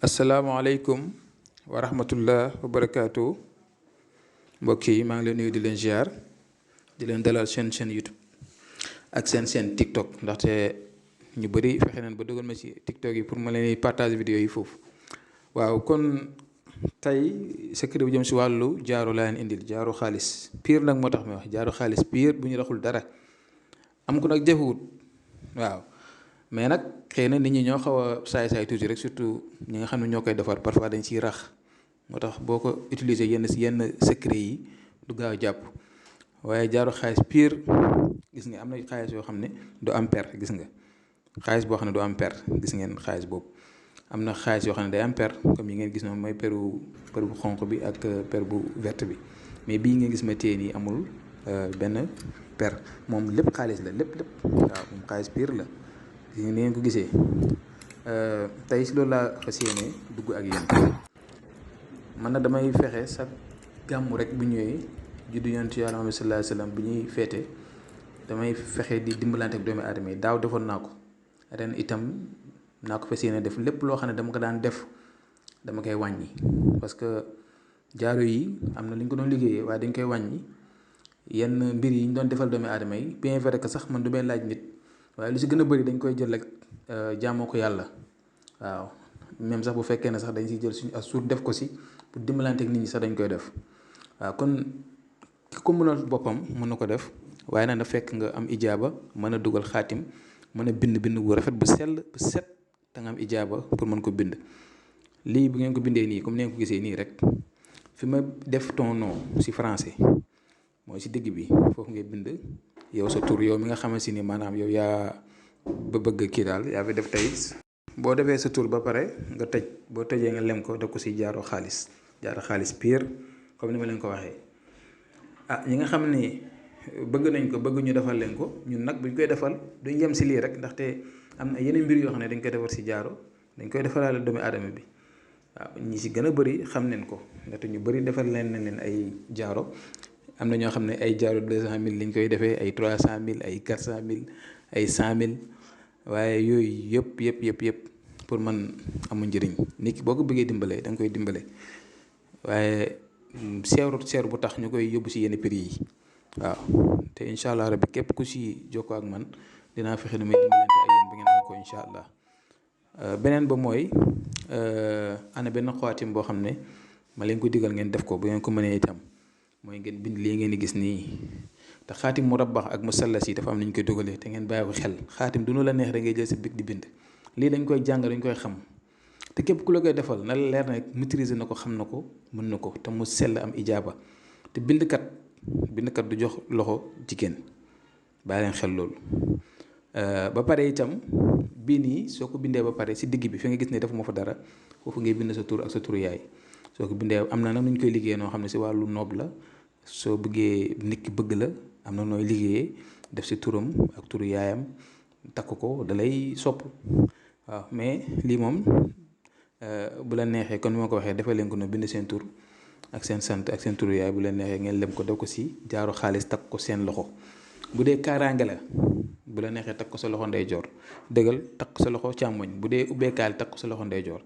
asalaamaaleykum wa rahmatullah wa barakaatu mbokk yi maa ngi leen nuyu di leen ziar di leen dalal seen YouTube ak seen TikTok ndaxte ñu bëri fexe nañ ba dugal ma ci TikTok yi pour ma leen partage vidéo yi foofu. waaw kon tey secret bu jëm si wàllu jaaro laa leen indil jaaro xaalis pire nag moo tax may wax jaaro xaalis pire bu ñu raxul dara am ko nag jafewut waaw. mais nag xëy na nit ñi ñoo xaw a saay tuuti rek surtout ñi nga xam ne ñoo koy defar parfois dañ ciy rax moo tax boo ko utiliser yenn secret yi du gaaw a jàpp waaye jaaro xaalis pire gis nga am na xaalis yoo xam ne du am per gis nga xaalis boo xam ne du am per gis ngeen xaalis boobu am na xaalis yoo xam ne day am per comme yi ngeen gis noonu mooy per bu xonq bi ak per bu verte bi mais bii ngeen gis ma téye nii amul benn per moom lépp xaalis la lépp waaw moom xaalis pire la. ni ngeen ko gisee tey si loolu laa fas yéene dugg ak yéen man na damay fexe sa gàmmu rek bu ñëwee juddu yonent Yàlla Muhammad sallallahu alayhi wa sallam bu ñuy feete damay fexe di dimbalante ak doomi aadama yi daaw defoon naa ko ren itam naa ko fas yéene def lépp loo xam ne dama ko daan def dama koy wàññi parce que jaaro yi am na li ñu ko doon liggéeyee waaye dañ koy wàññi yenn mbir yi ñu doon defal doomi aadama yi bien vrai que sax man du may laaj nit waaye lu si gën a bëri dañ koy jël rek jaamoo ko yàlla waaw même sax bu fekkee ne sax dañ siy jël suñu as suur def ko si pour dimbalante ak nit ñi sax dañ koy def waaw kon ki ko mënal boppam mën na ko def waaye nag na fekk nga am ijaaba mën a dugal xaatim mën a bind bu rafet bu sell bu set te nga am ijaaba pour mën ko bind. lii bu ngeen ko bindee nii comme ni ngeen ko gisee nii rek fi ma def ton nom si français mooy si digg bi foofu ngay bind. yow sa tur yow mi nga xamante ni maanaam yow yaa ba bëgg kii daal yaa fi def tey boo defee sa tur ba pare nga tëj boo tëjee nga lem ko def ko si jaaro xaalis pire comme ni ma leen ko waxee ñi nga xam ni bëgg nañ ko bëgg ñu defal leen ko ñun nag buñ koy defal duñ yem si lii rek ndaxte am na yeneen mbir yoo xam ne dañ koy defar si jaaro dañ koy defalaale doomu aadama bi waaw ñi si gën a bëri xam nañ ko ndaxte ñu bëri defal leen ay jaaro. am na ñoo xam ne ay jaaro 200 000 lañ koy defee ay 300 000 ay 400 000 ay 100 000 waaye yooyu yëpp pour man amul njëriñ nit ki boo ko bëggee dimbale da nga koy dimbale waaye seer bu tax ñu koy yóbbu si yenn prix yi waaw te incha allah rabbi képp ku si jokkoo ak man dinaa fexe nu muy dimbalante ak yéen ba ngeen am ko incha allah beneen ba mooy ana benn xawaatim boo xam ne ma leen ko digal ngeen def ko bu ngeen ko mënee itam. mooy ngeen bind lii ngeen di gis nii te xaatim mu rabbax ak musallas yi dafa am nañu koy dugalee te ngeen bàyyi ko xel xaatim du nu la neex da ngay jël sa big di bind lii dañ koy jàng dañ koy xam te képp ku la koy defal na la leer na maîtriser na ko xam na ko mën na ko te mu sell am ijaaba te bindkat du jox loxo jigéen bàyyi leen xel loolu ba pare itam bii nii soo ko bindee ba pare si digg bi fi nga gis ne defuma fa dara foofu ngay bind sa tur ak sa turu yaay soo ko bindee am na nag nu ñu koy liggéeyee noo xam ne si wàllu noob la soo bëggee nit ki bëgg la am na nooy liggéeyee def si turam ak turu yaayam takk ko da lay sopp waaw mais lii moom bu la neexee kon ni ma ko waxee defal leen ko no bind seen tur ak seen sant ak seen turu yaay bu leen neexee ngeen lem ko def ko si jaaro xaalis takk ko seen loxo bu dee kaaraange la bu la neexee takk ko sa loxo ndeyjoor dëggal takk ko sa loxo càmmoñ bu dee ubbeekaal takk ko sa loxo ndeyjoor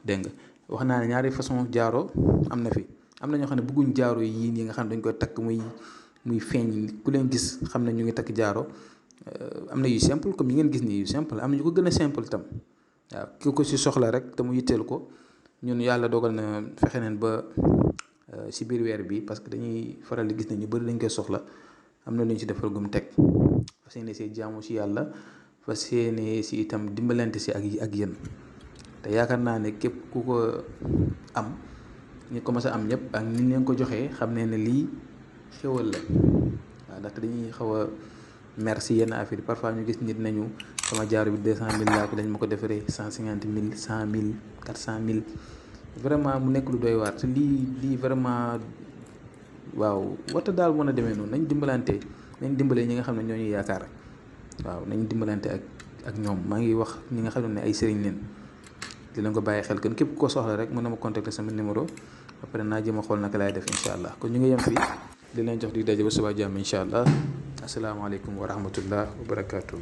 dégg nga wax naa ne ñaari façon jaaro am na fi am na ñoo xam ne bëgguñ jaaro yii nii nga xam ne dañ koy takk muy feeñ ku leen gis xam ne ñu ngi takk jaaro am na yu simple comme yi ngeen gis nii yu simple am na ñu ko gën a simple tam waaw ki ko si soxla rek te mu yitteel ko ñun yàlla dogal na fexe neen ba si biir weer bi parce que dañuy faral di gis ne ñu bëri dañ koy soxla am na lu ñu si defal gum teg fas yéene si jaamu si yàlla fas yéene si itam dimbalante si ak yéen te yaakaar naa ne képp ku ko am ñu commencé am ñëpp ak ni leen ko joxee xam ne lii xéwal la waaw ndaxte dañuy xaw a merci yenn affaire yi parfois ñu gis nit nañu sama jaaro bi 200 000 laa ko dañ ma ko defaree 150 000 100 000 400 000 vraiment mu nekk lu doy waar te lii vraiment waaw wata daal mën a demee noonu nañ dimbalante nañ dimbale ñi nga xam ne ñoo ñuy yaakaar waaw nañ dimbalante ak ñoom maa ngi wax ñi nga xam ne ay sëriñ leen di leen ko bàyyi xel kon képp koo soxla rek mën na ma contacter sama numéro après naa jéem a xool naka laay def incha allah kon ñu ngi yem fii di leen jox di daje ba suba jàmm incha allah asalaamaaleykum wa rahmatullah wa barakaatu.